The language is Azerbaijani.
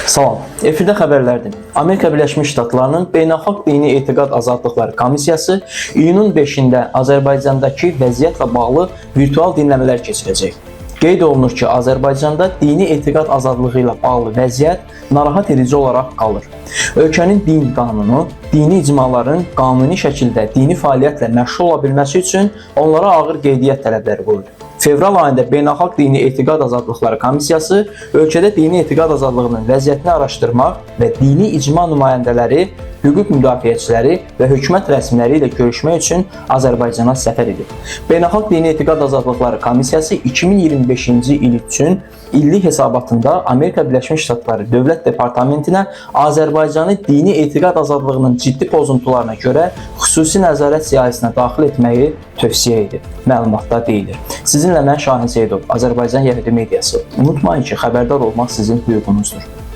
Salam. Efirdə xəbərlərdir. Amerika Birləşmiş Ştatlarının Beynəlxalq Dini Etiqad Azadlıqları Komissiyası iyunun 5-də Azərbaycandakı vəziyyətlə bağlı virtual dinləmələr keçirəcək. Qeyd olunur ki, Azərbaycanda dini etiqad azadlığı ilə bağlı vəziyyət narahat edici olaraq qalır. Ölkənin din qanunu dini icmaların qanuni şəkildə dini fəaliyyətlə məşğul ola bilməsi üçün onlara ağır qeydiyyat tələbləri qoyur. Fevral ayında Beynəlxalq Dini Etiqad Azadlıqları Komissiyası ölkədə dini etiqad azadlığının vəziyyətini araşdırmaq və dini icma nümayəndələri, hüquq müdafiəçiləri və hökumət rəsmiləri ilə görüşmək üçün Azərbaycana səfər edib. Beynəlxalq Dini Etiqad Azadlıqları Komissiyası 2025-ci il üçün illik hesabatında Amerika Birləşmiş Ştatları Dövlət Departamentinə Azərbaycanı dini etiqad azadlığının ciddi pozuntularına görə xüsusi nəzarət siyahısına daxil etməyi tövsiyə edib. Məlumatda deyilir. Sizinlə mən Şahin Seyidov, Azərbaycan Yəhudi mediası. Unutmayın ki, xəbərdar olmaq sizin hüququnuzdur.